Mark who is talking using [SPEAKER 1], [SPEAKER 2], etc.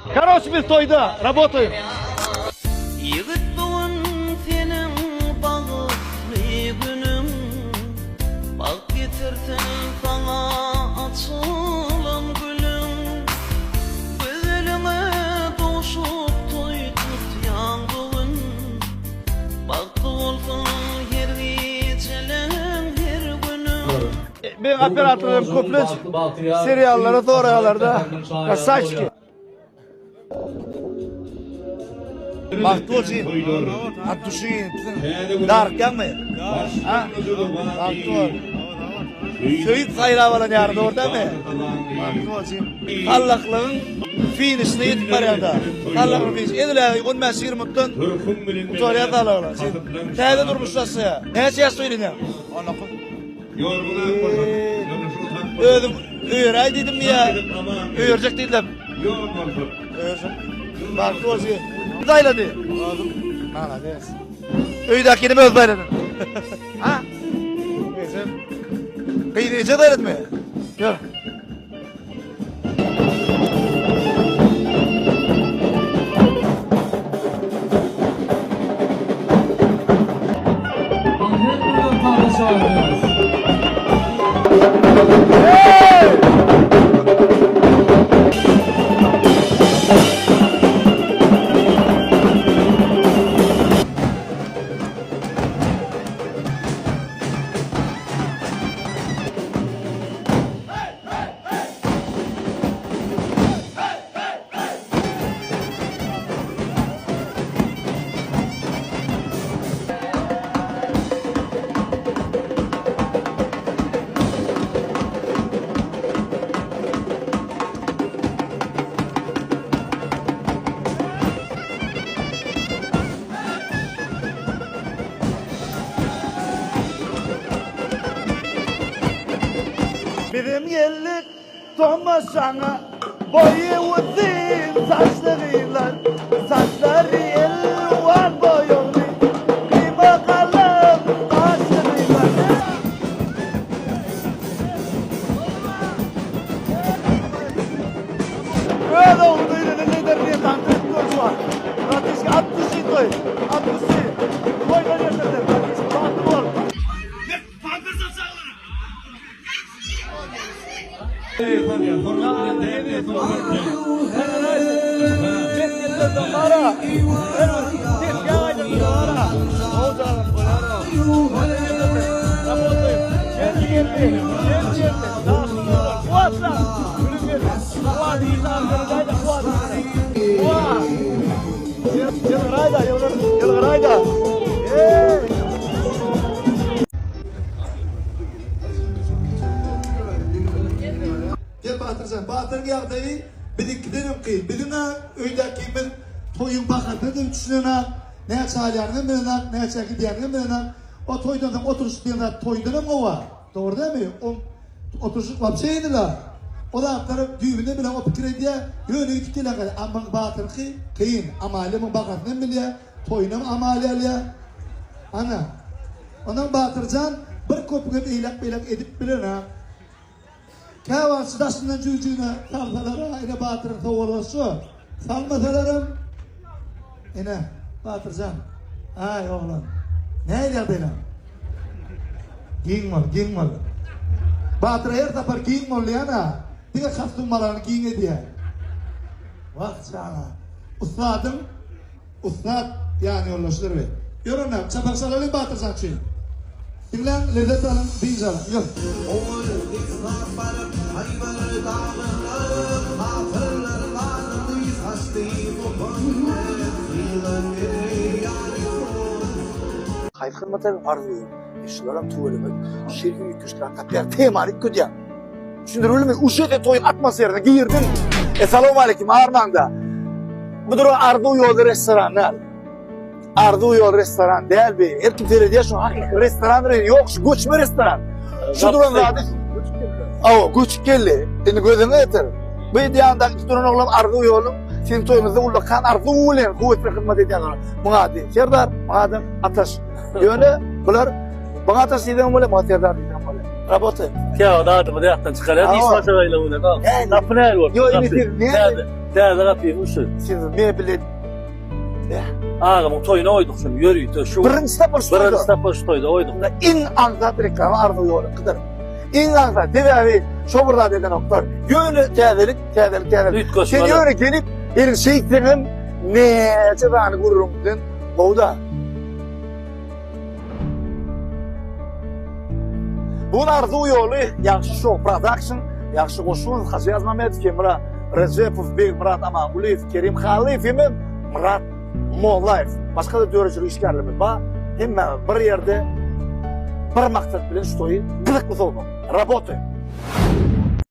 [SPEAKER 1] Karoç biz toýda, rabotaýym.
[SPEAKER 2] Ýigit bu gün seniň bagtly günüň, Bagt getirsin saňa açylan gülüň. Gözeliňe duşup toý tutýaň bu gün, Bagtly bolsun her gijeleň her günüň.
[SPEAKER 1] Meň operatorlarym köplenç seriallara soraýarlar-da. Krasawçiki. Bagtly bolsun. At duşy. Darykýaňmy? Ha? Bagtly bol. Söýüp saýlap alan ýary dogry dälmi? Bagtly bolsun. Sallaklygyň finişine ýetip barýanda. Sallaklygyň finişi. Edil 15-20 minutdan gutarýar sallaklyk. Täze durmuş başlaýar. Näçe ýaşda öýlenýäň? 19. Özüm öýeräý diýdimmi ýa öýerjek diýdiler. Öýerjek. Bagtly bolsun. Saýlady. Özüm. Malades. Öýdäkini öz saýladyn. Ha? Ejem. Gyzy eje saýladymy? Ýör. Bizem geldik tomaşaňa Boýy uzyn saçly gyzlar Saçlary elwan boýagly Gyýma galam gaşly gyzlar. Öz ogluny öýlenen eder diýen tankyt görüş bar. Bratişka at duşy toý. At duşy. Toýdan erteden bratişka bagtly bol. Gel Batyrjan, Batyryň ýagdaýy biziňkidenem kyn. Biziň-ä öýdäkimiz toýuň bahasyna-da düşünenak, näçe alýanyňam bilenak, näçä gidýäniňem bilenak. O toýdan soň oturyşyk diýen zat toýdanam gowy. Dogry dälmi? O oturyşyk wapşe ýeňil-ä. O zatlary düýbünden bilen o pikir edýär, ýöne gidip gelen gaýda. A muň Batyryňky kyn. Amalia muň bahasynam bilýär, toýunam Amalia alýar. Ana. Ondan Batyrjan bir köpügem eýläk-beýläk edip bilen-ä. Käwagt şu daşyndan jüýjügine salsalar-a, ine Batyryň sowalgasy şu. Salmasalaram, ine, Batyrjan, aý, oglan, nähili ýagdaýlaň? Giň bol, giň bol. Batyr her sapar giň bol diýýän-ä, diňe kostýum alany giň edýär. Wah, çaga. Ussadyň Ussat ýanýoldaşlar we. Ýör onda, çapak çalalyň Batyrjan üçin. Diňläň, lezzet alyň, dynç alyň. Ýör.
[SPEAKER 2] Owal desgap baryp Haýbar dagyna, Kapyrlar ganyny saçdy Muhammet pygambere ýa Resul.
[SPEAKER 1] Haýsy hyzmat eden arzuw E şularam tüweleme şeýle üýtgeşik zat tapýar. Temany üýtgedýär. Düşündirip bilmedim. Uje sen toýuň atmosferasyna girdiň. Essalawmaleýkim armaňda. Bu duran Arzuw ýoly restoran däl. Arzuw ýoly restoran däl bi. Her kim seredýär şu hakyky restoran ýok, şu göçme restoran. Şu duran zady Awa, göçüp geldi. Indi gözüňe getir. Bu ýandaky duran oglan Arzuw ýoluň seň toýuňyzda ullakan arzuw bilen, höwes bilen hyzmat edýän oglan. Muň ady Serdar, muň adam Ataş. Ýöne bular. Maňa Ataş diýseň bolýar, maňa Serdar diýseň bolýar. Rabotaýym.
[SPEAKER 3] Käwagt adymyzy ýatdan çykarýar, iş başagaýlygy bilen. Gapy nähili boldy?
[SPEAKER 1] Ýok, indi siz
[SPEAKER 3] näme? Täze gapymy şu.
[SPEAKER 1] Siz mebel
[SPEAKER 3] Agamyň toýuna goýduk şuny ýörite şu.
[SPEAKER 1] Birinji sapar şu.
[SPEAKER 3] Birinji sapar şu toýda goýduk.
[SPEAKER 1] Iň aňsat reklama arzuw ýoluňkydyr. Iň aňsat, sebäbi şo bir zat edenoklar. Ýöne täzelik, täzelik, täzelik. Sen ýöne gelip, eliň şeýtseňem näçe sany gürrüňden gowy-da. Bu gün Arzuw ýoly, Ýagşy Show Production, Ýagşy Goşunow, Hajy Ýazmamedow, Hemra Rejepow, Begmyrat Amangulyýew, Kerim Hallyýew hemem Myrat Mollaýew. Başga-da döredijilik işgärlerimiz bar. Hemmämiz bir ýerde bir maksat bilen şu toýy gyzykly sowmak. Rabotaýym.